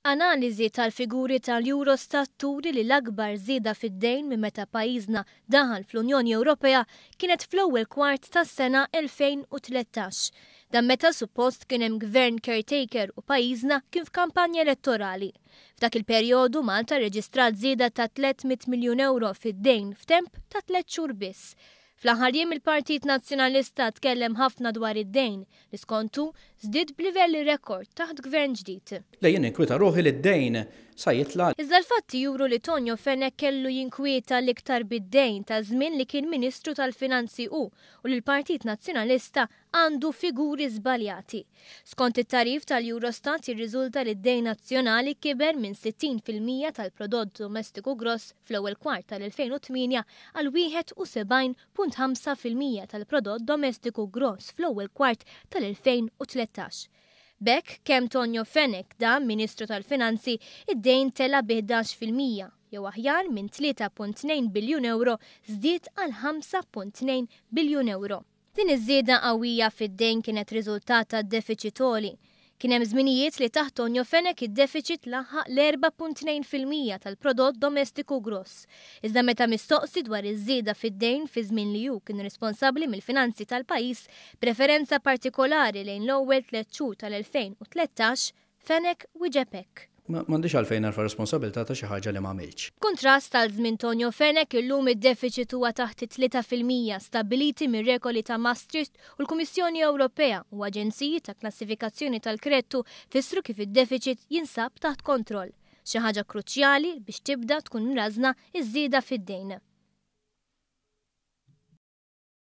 Analiżi tal-figuri tal-Eurostat turi li l-akbar żieda fid-dejn minn meta pajjiżna daħal fl-Unjoni Ewropea kienet fl-ewwel kwart tas-sena 2013. Dan meta suppost kien hemm gvern caretaker u pajjiżna kien f'kampanja elettorali. F'dak il-perjodu Malta rreġistrat żieda ta' 300 miljun ewro fid-dejn f'temp ta' tliet xhur biss. Fl-aħħar jiem il-Partit Nazzjonalista tkellem ħafna dwar id-dejn li skontu żdied b'livelli rekord taħt gvern ġdid. Le jien ninkwieta ruħi li d-dejn sa jitla'. Iżda l-fatti juru li Tonio Fenech kellu jinkwieta l-iktar bid-dejn ta' żmien li kien Ministru tal-Finanzi hu u li l-Partit Nazzjonalista għandu figuri żbaljati. Skont it-tagħrif tal-Eurostat jirriżulta li d-dejn nazzjonali kiber minn 60% tal-prodott domestiku gross fl-ewwel kwart tal-2008 għal 71.5% tal-prodott domestiku gross fl-ewwel kwart tal-2013. B'hekk, kemm Tonio Fenech dam Ministru tal-Finanzi, id-dejn tela' bi 11%, jew aħjar minn 3.2 biljun ewro żdied għal 5.2 biljun ewro. Din iż-żieda qawwija fid-dejn kienet riżultat tad-defiċit għoli. Kien hemm żminijiet li taħt Tonio Fenech id-defiċit laħaq l-4.2% tal-prodott domestiku gross. Iżda meta mistoqsi dwar iż-żieda fid-dejn fi żmien li hu kien responsabbli mill-finanzi tal-pajjiż, b'referenza partikolari lejn l-ewwel tlett xhur tal-2013, Fenech wieġeb hekk. M'għandix għalfejn nerfa' responsabilità ta' xi ħaġa li m'għamiltx. B'kuntrast għal żmien Tonio Fenech, illum id-defiċit huwa taħt it-3% stabbiliti mir-regoli ta' Maastricht u l-Kummissjoni Ewropea u aġenziji ta' klassifikazzjoni tal-kredtu fissru kif id-defiċit jinsab taħt kontroll, xi ħaġa kruċjali biex tibda tkun mrażżna ż-żieda fid-dejn.